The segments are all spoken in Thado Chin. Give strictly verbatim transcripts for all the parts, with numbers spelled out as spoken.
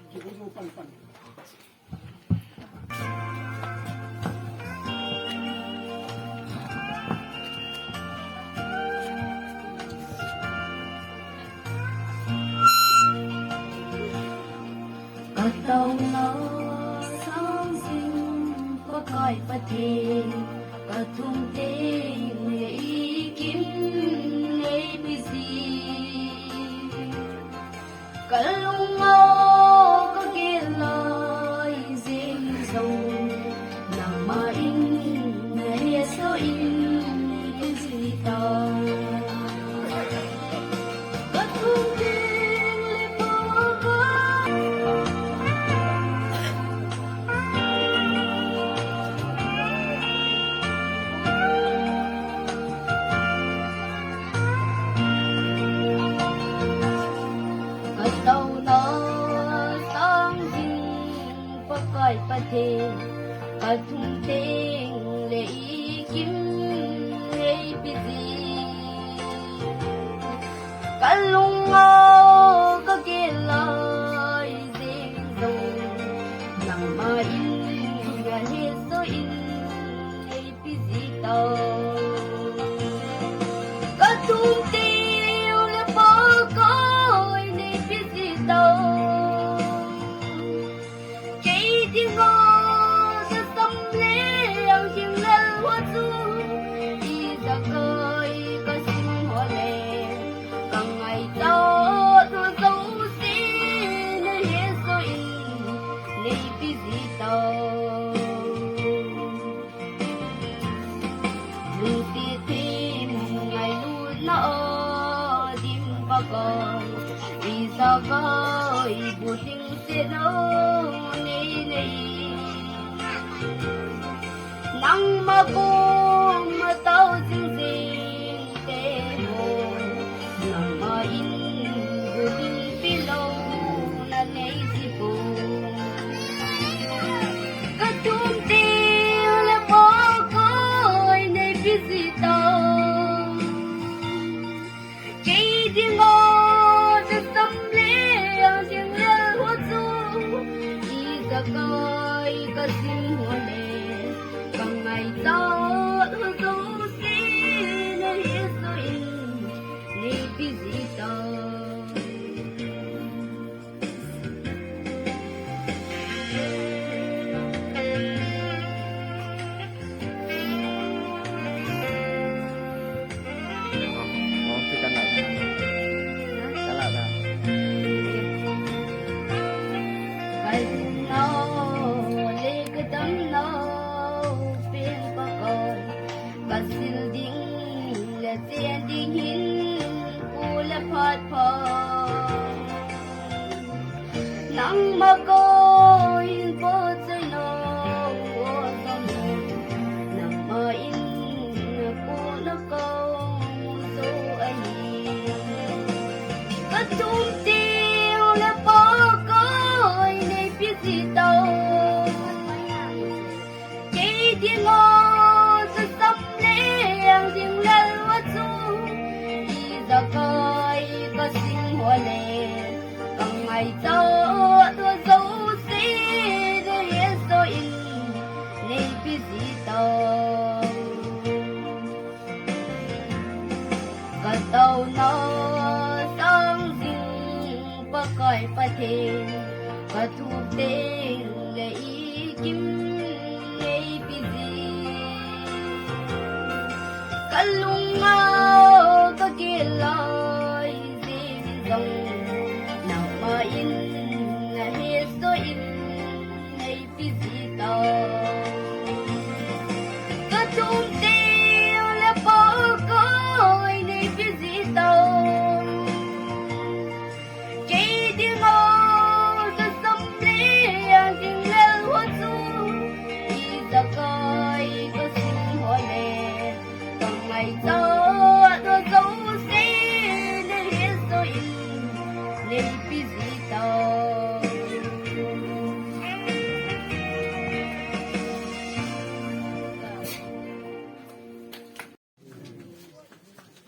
Ka taona sang jing Pakai Pathen, ka thum teng le i kim nei pi jing. Ka lung a ka gel lai jeng jong, nangma in na hesoh in nei pi jing tau. Ka thum teng le Pakai. Ka taona sang jing Pakai Pathen, ka thum teng le i kim nei pi jing. Ka lung a ka gel lai jeng jong, nangma in na hesoh in nei pi jing tau. Ka thum teng le Pakai nei pi jing tau. Kei dinga ka sam le ang jing lel ho chu, ijakai ka sim ho le, ka ngaichat ho jouse na hesoh in nei pi jing tau. Lungset them ngailutna a dim Pakai, ijakai bu ding se no nei nei. Nangma koma tao jing jing te ho, nangma in bu ding pi louna nei ji poi. Ka thum teng le Pakai nei pi jing tau. Kei dinga ka sam le ang jing lel ho chu, ijakai ka sim ho le, ka ngaichat ho jouse na hesoh in nei pi jing tau. Ka lungna le ka damna pen Pakai, ka sil ding le chen ding hin pu le phat pha. Nangma koi in po chai no, o Pakai, nangma in na po na kong so ahi. Ka thum teng le Pakai nei pi jing tau. Kei dinga ka sam le ang jing lel ho chu, ijakai ka sim ho le, ka ngaichat ho jouse na hesoh in nei pi jing tau. Ka taona sang jing Pakai Pathen, ka thum teng le i kim nei pi jing. Ka lung a ka gel lai jeng jong, nangma in na hesoh in nei pi jing tau. Ka thum teng le Pakai nei pi jing tau. Kei dinga ka sam le ang jing lel ho chu, ijakai ka sim ho le, ka ngaichat ho jouse na hesoh in nei pi jing tau.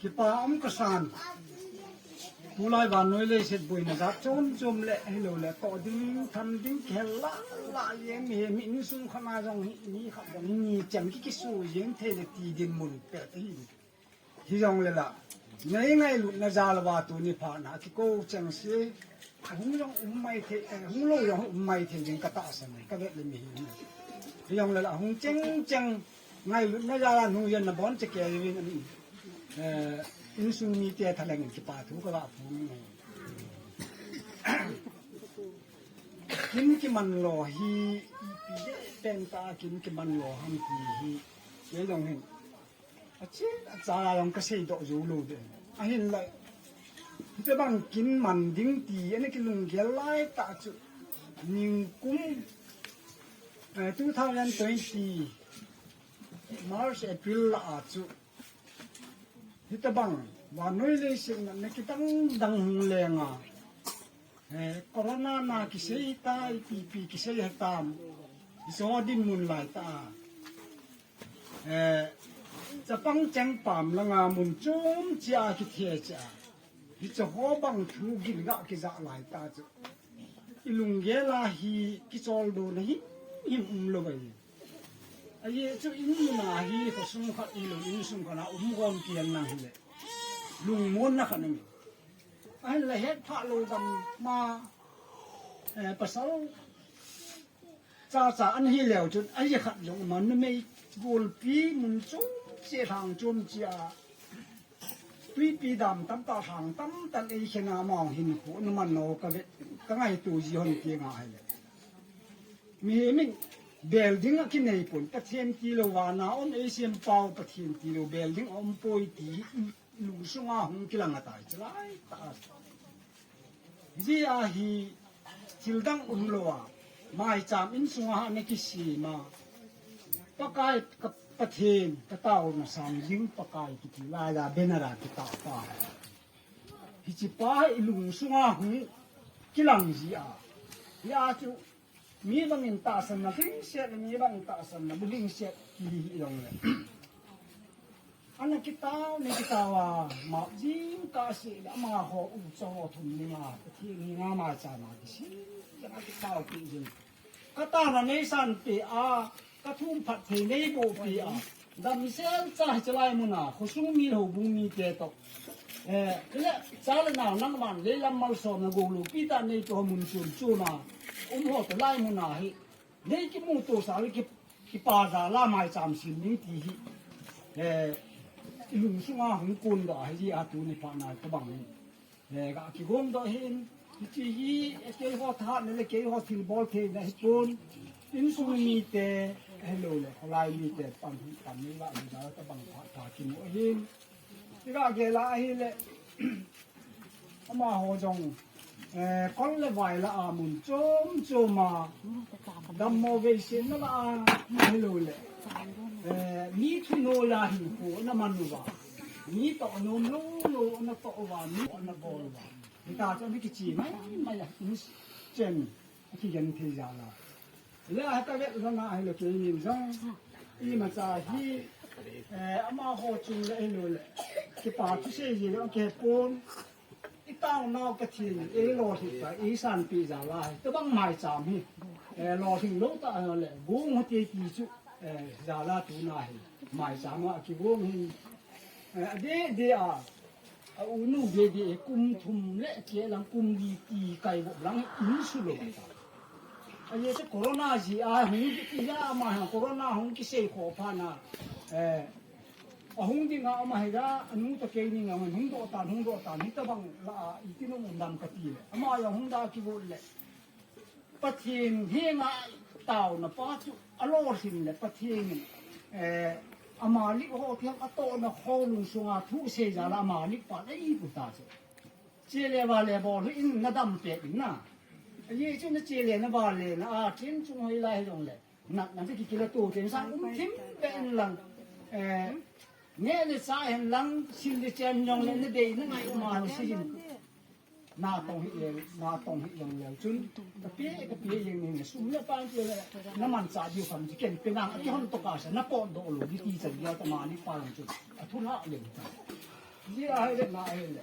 Kipa um kasan. Tulai vannoi leiset boina jat chom chom le, hilou le, toh ding, tham ding, kihel lah, lah jeng, mihem hi insung khat na jong hi, mi khat jong hi, ni chem ki kisu jeng thei le ti dinmun pet ahi. Hijong le la, nei ngailutna jal uva tuni phat na, kikou cheng se, hung jong um mai thei, eh, hung lou jong um mai thei jeng ka tahsan, ka vet le mihem. Hijong le la, hung cheng cheng, ngailutna jal a nung jen na bon che ke yin, eh, insung mite thalheng in kipa thu ka ga phong. Kin kiman lo hi, ipi pen ta kin kiman lo ham ti hi, kei jong hin. Achen, acha jong ka seidoh jou lou de. Ahinla, hitobang kin man ding ti, ana kilunggel lai tah chu, ningkum, eh, two thousand twenty, March, April lah a chu, hitobang, vannoi leiset natna kidang dang hung leng a, eh, corona na kisei ta, ipi ipi kisei hitam, hiche dinmun lai tah a, eh, chapang cheng pam lang a mun chom cheh a kithe cheh a, hiche ho bang thu gin ga kija lai tah chu, ilunggel a hi kicholdo na himhim um lou ahi. Ajeh chu in mun a hi khosung khat, ilou insung khat na um gom kei nang hile, lungmonna khat na um. Ahinla hetphah lou gam ma, eh, pasal chacha ana hi leu chun, ajeh khat jong um a, numei golpi mun chom cheh, lhang chom cheh a, twipi dam tamtah, lhang tamtah eikhen a, amahon hinkho ana man u ka vet, ka ngaito ji hon kei nga hile. Mihem in bel ding akinei pon, Pathen tilou vana um, eisem pau Pathen tilou bel ding aum poi ti hi ilung sunga hung kilang atai, chulai tah a. Hijeh a hi thil dang umlou a, maicham insunga ana kisem a, Pakai ka Pathen ka taona sang jing Pakai kiti lai a banner a kitah pa. Hiche pa hi ilung sunga hung kilang ji a. Hia chu mi bangin tahsanna lhingset, mi bangin tahsanna bu lhingset kihi hi jong le. Ana kitao, ana kitao a, ma jingkah seh le, amaho u cho ho thum ni ma, Pathen ni nga ma cha ma kisem, ana kitao pi jing. Ka taona nei sanpeh a, ka thum phatthei nei bohpeh a, damsel cha hiche lai mun a, khosung mi le houbung mite toh. Eh, le, cha le nao nangman, leilam malsomna gou loupi tah nei toh mun chom chom a um ho toh lai mun a hi. Nei kimuto sah le ki, kipa jal a maicham sem ding ti hi. Eh, ilung sunga hung kondoh ahi jeh a tuni phat na tobang hi. Eh, ga kigong doh hin, hiche hi, eh, keiho thahatna le keiho thilbol theina hipon, insung mite, ahilou le, kholai mite, pan hi, pan ni la, ni la, tobang phat, phat kimu ahin. Iga gel a ahile, amaho jong, eh, kol le vai lah a mun chom chom a, dammo veisetna lah a, ahilou le, eh, mi thunoiya hinkho ana man uva, mi toh nom lou lou ana toh uva, mi ana bol uva. Hita chu ana kiche mai mai a, in chen, akigenthei jal a. Le a ka vet jong ahile keinin jong, imacha hi, eh, amaho chung le ahilou le, kipa thusei ji le kipon, itaonau Pathen in eilolhin pa, eisanpeh jal a hi, tobang maicham hi, eh, lolhing lou tah le, gong hite ti chu, eh, jal a tuna hi, maicham a kigong hi, eh, adeh deh a, a unu deh deh, kum thum le cheh lang, kum li ti kai vop lang, in sulou ta. Ajeh chu corona jeh a hung kiti a, ama corona hung kisei kho phat na, eh, ahung ding a ama hi a, anu toh keini nga hung doh tan, hung doh tan, hitobang lah a, iti nom um dam kati le. Ama jong hung da kivut le. Pathen henga taona pa chu alolhin le Pathen in, eh, amalik ho theng atohna ho lungsunga thusei jal a amalik pa le ipu ta chu. Chele vale bol hi in nadam peh in na. Ajeh chu nachele navale na a chen chung hoi lai jong le. Natna chu kikila to chen sang um thim peh in lang. Eh, neh le chah hen lang, sil le chen jong le nadei nangai um a le si hin. Natong hih leu, natong hih jong leu chun, kape, kape jeng ning, sum le pai ti le, namanchah diu kham chu ken pe nang, akihon toh kasa, napotdoh lou ding ti chan dia, tamani pa jong chun, athulhah leu ta. Jia ahile, na ahile.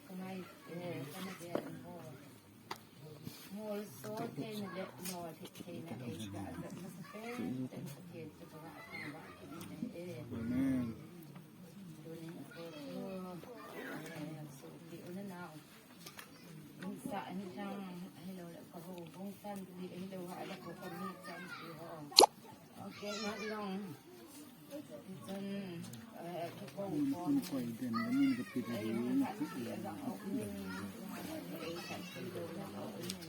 Kamai, eh, kana dia mo. Molso theina le lolhit theina eita ajat masapen, Pathen chu kavah thangvah kit in ahi. Amen. Tunin apo chu, eh, sopi u le nao. Insah hilang, ahilou le kahou bung chanpi, ahilou le kami chanpi ho. Okay, nalong. Chun, eh, kiko ko. Koi den, min kapi de. Ai, min kapi de, alang, oh, min, eh, eh, eh, eh, eh, eh.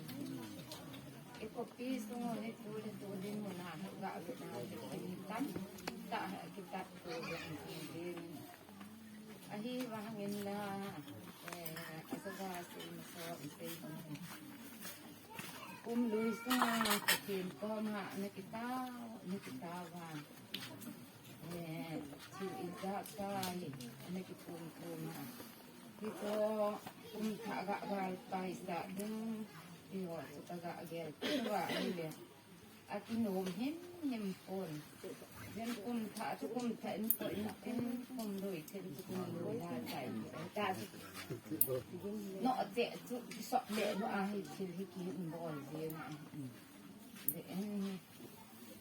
Ikopi sunga hi tu le tu din muna hi ga ve na hi tamtah hi kitat tu le din. Ahivangin la, eh, ajaga sei maso isei bang. Kum lui sunga Pathen koma ana kitao, ana kitao va. Eh, thil ijat tah hi ana kitum tum a. Hichu kum thah ga val paisa ding, hiho chu kaga gel tua ahile. Akinom himhim pon. Jen kum thah chu kum thah in po in tin, kum lui tin chu kum lui la chai. Ta. No te chu kisop le no ahi thil hi kihin bol ding ahi. Le en,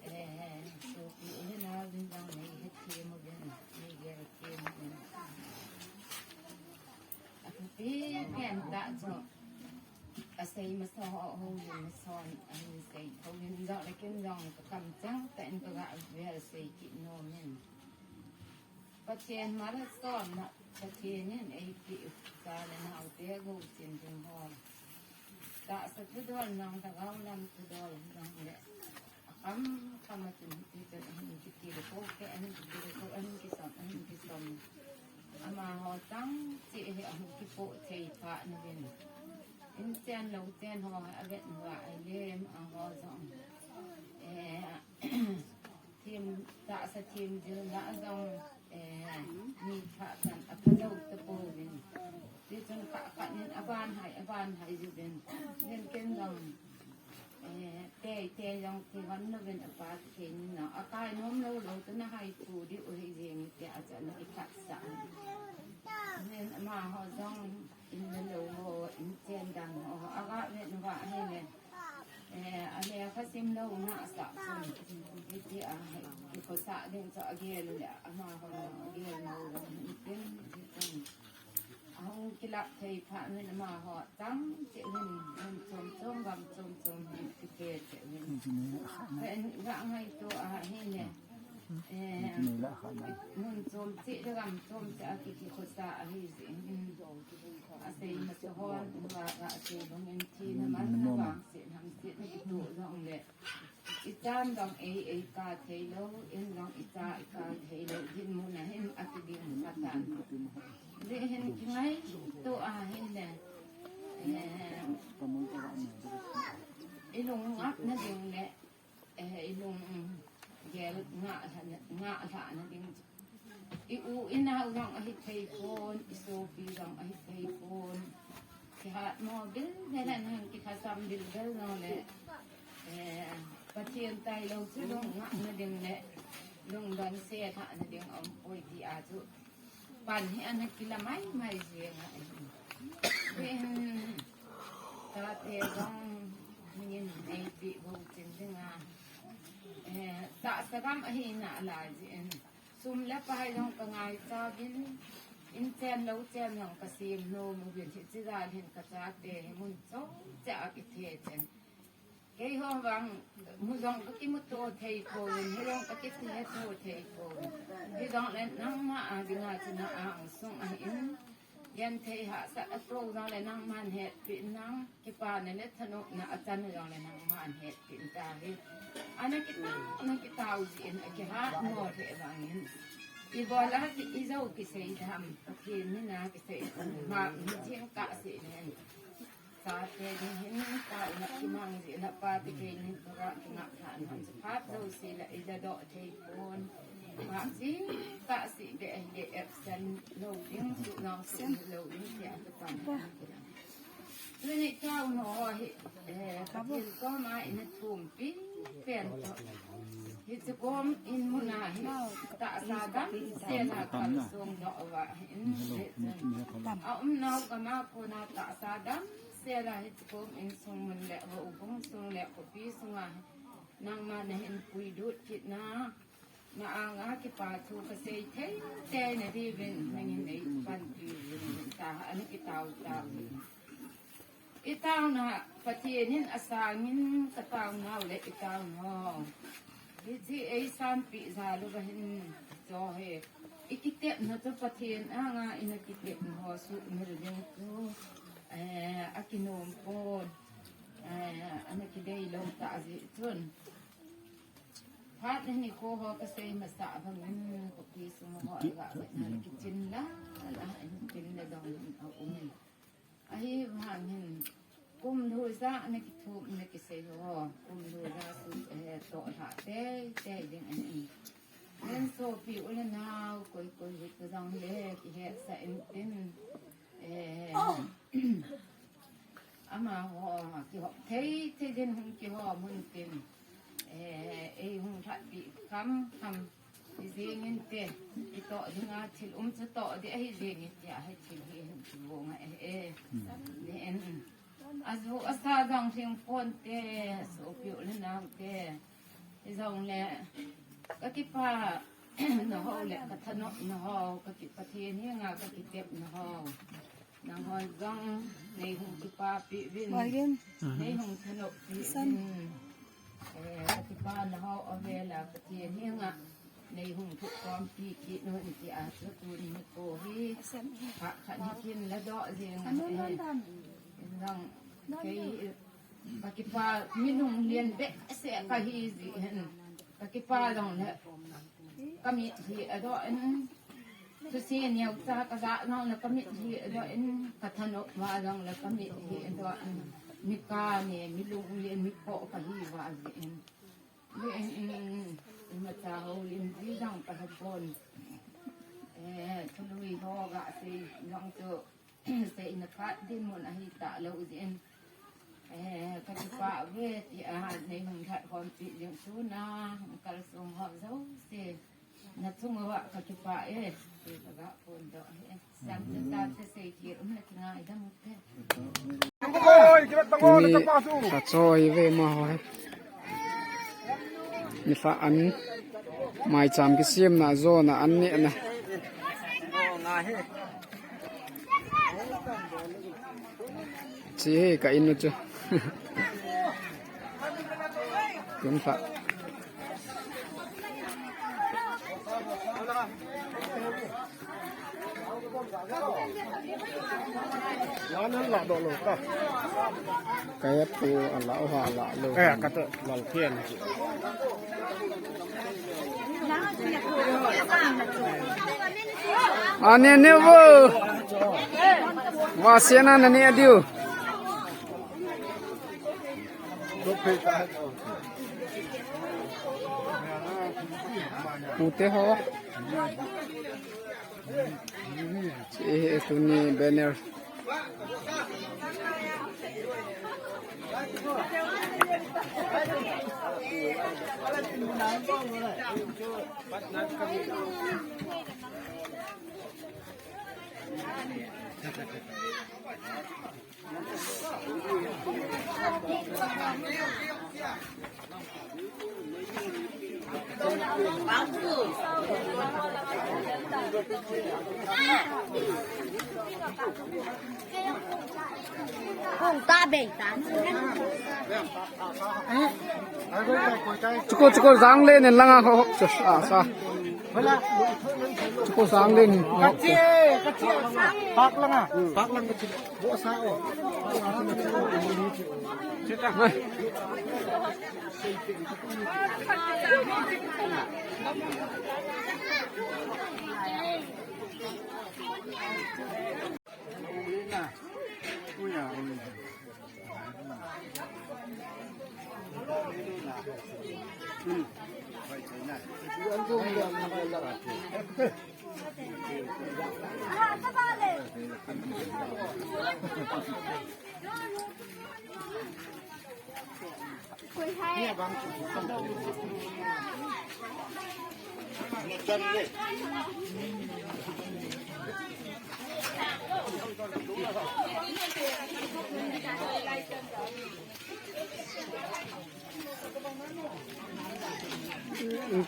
eh, sopi u le nao vin jong nei hethem uvin, nei gelthem uvin. Athupi pen tah chu, asei masa ho, houin masan, ahin sei, houin jong le ken jong le kakamchang tah in kaga vel sei kit nom in. Pathen malsomna, Pathen in eipeh u, cha le naote gouchin ding ho. Tahsa thudol jong, lhagao lam thudol jong le. Akam kam a chun hiti chun ahin kitilkhou, ahin kitilkhou, ahin kisom, ahin kisom. Amaho chang cheh hi ahin kipoh thei phat nauvin. Inchen louchen ho avet uva ahile amaho jong. Eh, Thim, tahsa thim jilna jong, eh, mi thah chan apha jou tapouvin. Tichun khat khat in aban hai, aban hai jiuvin. Jen ken jong, eh, tei, tei jong kihon louvin apa kei ni na. Akai nom lou lou chu nahai thu diu ahi jeng tia chan akiphatsah. Jen amaho jong in le lou ho, inchen dang ho, aga vet uva ahile. Eh, alekha sim lou nahsah chun, hiti a, kikhosah ding chu agel u le, amaho agel mo lou, hitin, hitin. Ahung kilap thei phat in amaho chang cheh in, mun chom chom, gam chom chom, hin kiphe cheh in. Ken ga ngaito ahile. Eh, mun chom cheh le gam chom cheh a ki, kikhosah ahi jeh in. Asei masa hon, uva ga asei bangin thina man na vangset hamset na kitoh jong le. Ichan jong ei, eika thei lou, in jong icha eika thei lou, dinmun a hin akiding satan. Jeh hin kingaito ahin le. Eh, ilung ngap na ding le. Eh, ilung gel ngah lhah na, ngah lhah na ding. I u i nao jong ahithei pon, i sopi jong ahithei pon. Kihat mo bilbel in, kilhasam bilbel jong le. Eh, Pathen tailou chu lung ngah na ding le. Lungdon se thahna ding aumpoi ti a chu pan hi ana kila maimai jeng ahi. Hin tate jong min neipeh bou chin ding a, eh, tahsa gam ahi nalai jeh in sum le pai jong ka ngaicha uvin, in chen lou chen jong ka sem nom uvin, hiche jal hin ka chate hi mun chom cheh a kithe chen. Keiho vang, mu jong ka kimuto thei pouvin, hi jong ka kithe to thei pouvin. Hijongle nangma a dinga chu na angsung ahin, genthei hahsat ato jongle nangman hetpeh in nang, kipana le thanopna achan jongle nangman hetpeh in tahi. Ana kitao, ana kitao jeh in akihat mo thei vangin. Ibola ki, ijou kisei dam, Pathen min a kisei dam, ma, mi jing kahse nen. Chate ding hin taona kimang jeh in, pate keinin tua kingah lhahna chu phat jouse la ila doh thei pon. Phat jing kahse beh ahile absent lou ding, suhjong suh lou ding tia kipan. Tuni taona ho hi, eh, Pathen koma ina thumpi pen toh. Hiche kom in muna hi tahsa damsel a kalsong doh uva hin, aumnau gam a kona tahsa damsel a hiche kom insung mun le houbung sung le khopi sunga nangma nahin puilut kitna, na anga kipa thu kasei thei thei na diuvin nangin eipanpi uvin ta, ana kitao tao uvin. I taona, Pathen in asangin ka taonau le i taonau. Hiche eisanpeh jal uva hin, cho hi. I kitepna chu Pathen anga ina kitepna ho suhmil ding chu, eh, akinom pon, eh, ana kidei lou tah jeh chun. Phat nikho ho kasei masah bangin, khopi sung ho a ga na kichin la, la in chin la dong in aum in. Ahivangin, kum lhuja na kithup na kisei ho, kum lhuja chu, eh, toh lha tei tei ding ahi. Nen sopi u le nao, koi koi hi tu jong le, kihetsah intin, eh, amaho, kihop thei thei din hung kihom un tin, eh, ei hung lhatpeh kham kham. Hi jeng inte, i toh dinga thil um chu toh ding ahi jeng inte, ahi thil hi hin chu vong a, eh, eh. Ni en. Aju asa jong hing ponte, sopi u le naote. Hijongle, ka kipana ho le, ka thanopna ho, ka ki Pathen henga ka kitepna ho. Nangho jong, nei hung kipapeh uvin. Nei hung thanoppi uvin. Eh, ka kipana ho, avel a Pathen henga. Nei hung thukhompi kit un tia chu tuni nikho hi. Khat khat ni kin la doh jeng a, eh. Jong kei ka kipa mi lunglen behseh kahi jeh hin. Ka kipa jongle ka mitlhi adoh in. Thusim neocha ka jah jongle ka mitlhi adoh in. Ka thanop uva jongle ka mitlhi adoh in. Mi kane, mi lunglen, mi khoh kahi uva jeh in. Imacha houlim ji jong kahe pon. Eh, thului ho ga sei jong chu seina khat dinmun ahi talou jeh in. Eh, ka kipah uve tia nei hung lhatkhompi jing suna, kalsong ho jouse. Na chung uva ka kipah e, ti ka ga phondoh e. Tuni ka choi ve ma ho he. Mi lha an maicham kisemna jona an nehna. Chi he ka in u chu. Tun pha. Ka ya pu a la o ha la lo. Eh, ka to la phian. Ane ne vo. Wa siana na ne adiu. Pute ho. Che, tuni banner. Hung ta bei ta. Chuko, chuko, jang le nen langa ho, ho, sa, sa. Chuko jang le nen. Kachi, kachi, pak langa. Pak lang kachi. Bo sa o.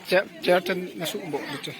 Chair, chair ten na su bo ni che.